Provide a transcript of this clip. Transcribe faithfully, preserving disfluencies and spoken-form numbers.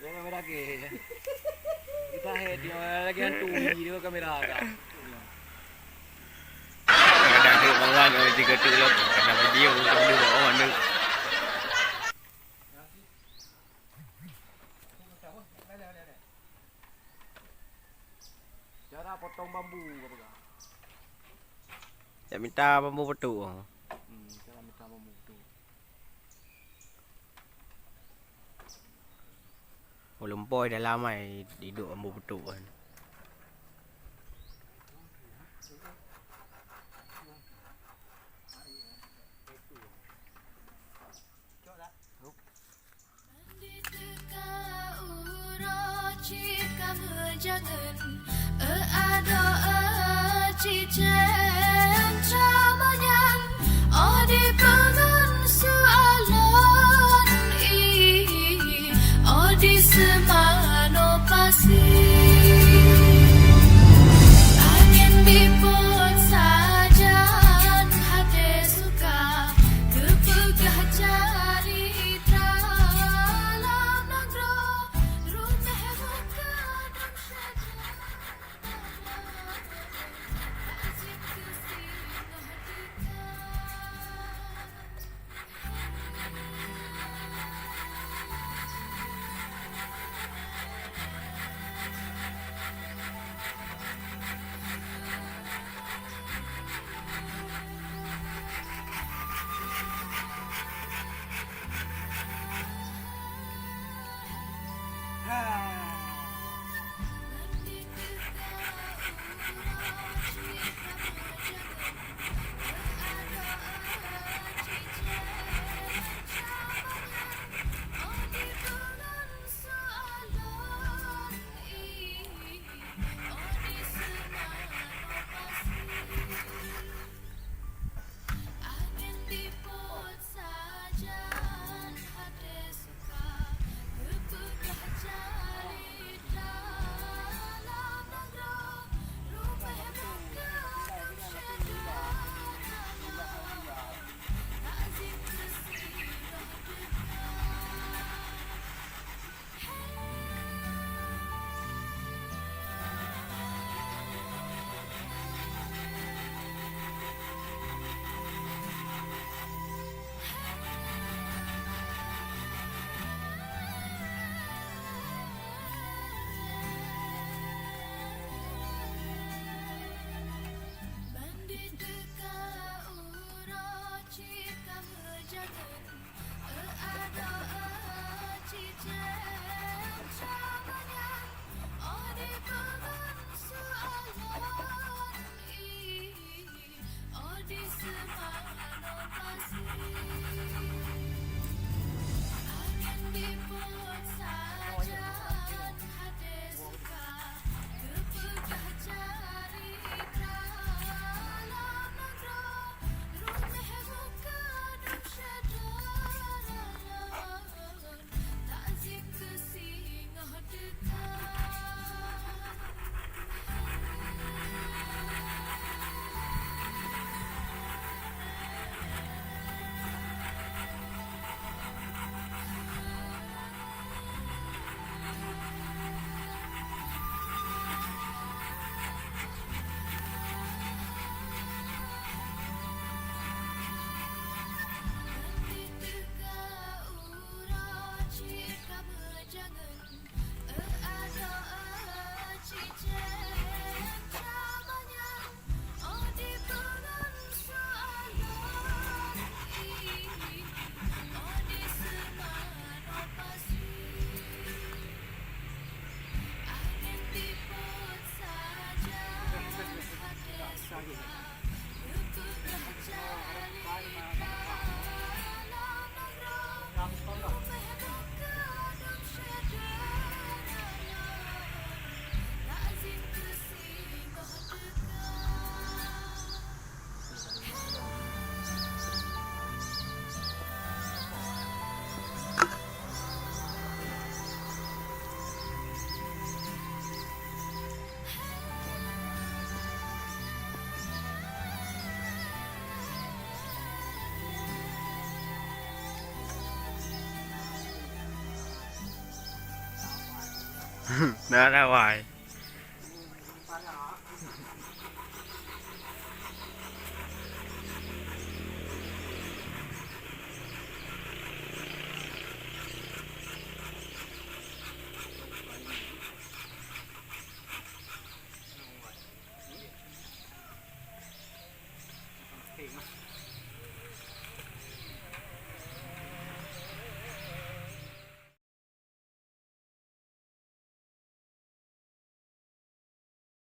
Kamera ke. Kita head dia lagi hantu di kamera ka. Kadang dek bawah tu, tiga tu lah. Kadang video tu, dia bawah tu. Cara potong bambu apa kah? Nak minta bambu petuk. Hmm, cara minta bambu petuk. Ulôn poi dalam ai, idok bambu petuk kan. Di teuka uroe cit ka meujangeun, eu adoe, eu cicém tramanyang, oh dipeue ngon su alon ih, oh diseumanoe pasi. Nah, rawai.